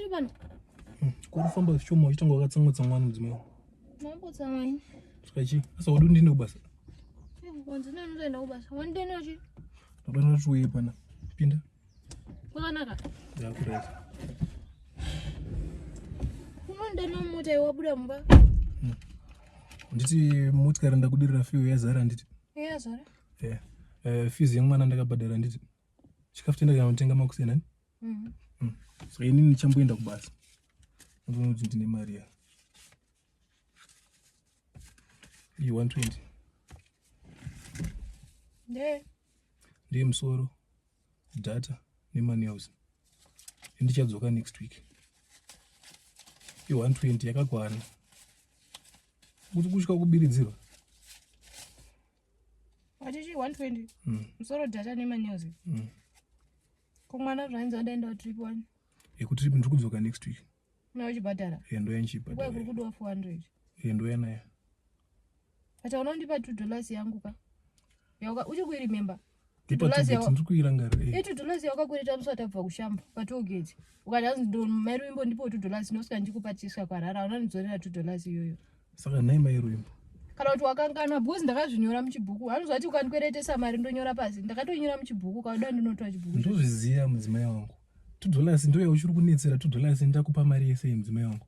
Chii pano? Kuri kufamba zvishoma uchitanga wakatsamwa tsamwa mudzimai wangu. Mambotsamwa ini. Saka chii? Asa wadi ndiende kubasa. Wanzi nani uzoenda kubasa? Wandidena chii? Ndakuda ndati uye pana. Pinda. Kwakanaka. Yakurai. Unondena mota iwabuda mumba. Nditi motikari ndakudirira fuel yazara nditi. Yazara. Yeah. Fees yemwana ndakabhadhara nditi. Chikafu tenda kana kutenga makuseni ani? Saka inini ndichamboenda kubasa. Ndinoona kuti ndine mari ya. Iyi 120. Nde. Ndiye musoro, data nemanails. Ndichadzoka next week. I 120 yakakwana. Kuti kusvika kubiridzirwa. Watichi 120. Musoro data nemanails. Ko mwana zvainzi wadaenda kutrip one. Yekutrip ndiri kudzoka next week. Una uchibhadhara? Ndoya ndichibhadhara. Kuri kudiwa 400. Ndoya nayo. But unondipa $2 yangu ka. Yauka uchi kuiremember. Ndiri kuirangarira. $2 yawakakwereta musi watabva kushamba patoll gate. Ukati hanzi ndo mai Ruvimbo ndipo $2 ndosvika ndichikupatiswa kwarara unondidzorera $2 iyoyo. Saka nhai mai Ruvimbo. Kana kuti wakanganwa because ndakazvinyora muchibhuku. Anozvati ukandikweretesa mari ndonyora pasi. Ndakatonyora muchibhuku kauda ndinotora chibhuku. Ndozviziva mudzimai wangu. $2 ndo yauchiri kunetsera $2 ndakupa mari yese mudzimai wangu.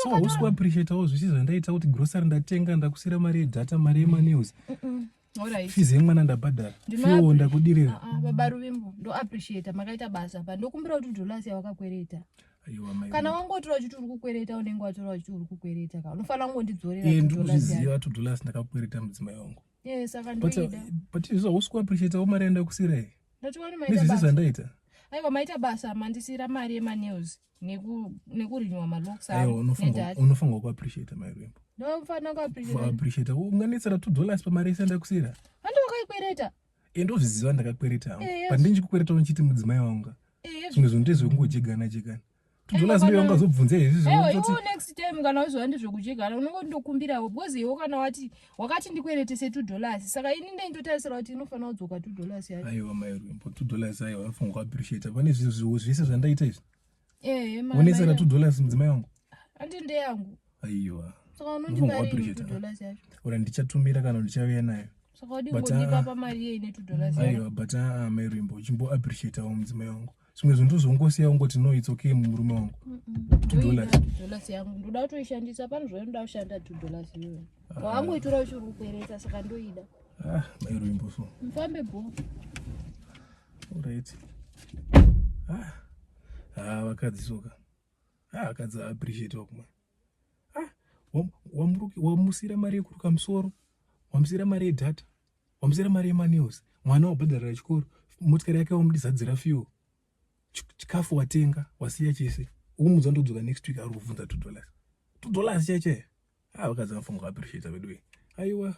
So hausi kuappreciatawo zvese zvandaita kuti grocery ndatenga ndakusira mari yedata mari yemanails. Alright. Fees yemwana ndabhadhara. Fuel ndakudirira. Baba Ruvimbo ndo appreciate makaita basa pa ndokumbira kuti $2 yawakakwereta. Aiwa mai. Kana wangotora uchiti uri kukwereta unenge watora uchiti uri kukwereta ka. Unofanira kungondidzorera. Eh ndikuzviziva $2 ndakakwereta mudzimai wangu. Eh saka ndoida. But izvo hausi kuappreciatawo mari yandakusira iyi. Ndati wani maita basa. Nezvese zvandaita. Aiwa maita basa mandisira mari yemanails nekurinwa malocks angu. Aiwa unofanirwa kuappreciata mai Ruvimbo. Ndofanira kuappreciata. Kuappreciata unganetsera $2 pamari yese yandakusira. Handi wakaikwereta. Eh ndozviziva ndakakwereta hangu. But ndinchikukwereta uchiti mudzimai wangu. Zvimwe zvinhu ndezvekungojegana jegana. $2 ndiyo ungazobvunza izvi zvinhu. Iwe next time kana uzova ndezvekujegana unongondokumbirawo because iwe kana wati wakati ndikweretese $2 saka ini ndindotarisira kuti inofanira kudzoka $2 yacho. Aiwa mai Ruvimbo $2 aiwa unofanira kuappreciata pane zvinhu zvese zvandaita izvi. Eh Unetsera $2 mudzimai wangu. Andi ndeyangu. Aiwa. Saka unondipa $2 yacho. Ora ndichatumira kana ndichauya nayo. Saka udi ngondipa pamari yei ne $2 yacho. Aiwa but mai Ruvimbo uchimbo appreciatawo mudzimai wangu. Zvimwe zvinhu ndozvongosiya ungoti no it's okay murume wangu. $2 yangu ndoda kutoishandisa pano zvainoda kushanda $2 iyoyo. Wangoitora uchiri kukwereta saka ndoida. Ah, mai Ruvimbo so. Mufambe bho. Alright. Ah. Ah, vakadzi soka. Ah, vakadzi appreciate wakuma. Ah, wamusira mari yekuruka musoro, wamusira mari yedata, wamusira mari yemanails, mwana wabhadharira chikoro, motikari yake wamudizadzira fuel, chikafu watenga, wasiya chese. Ukumudza ndodzoka next week ari kubvunza $2. $2 chaicho. Ah, vakadzi vanofanira kuappreciate vedu. Aiwa.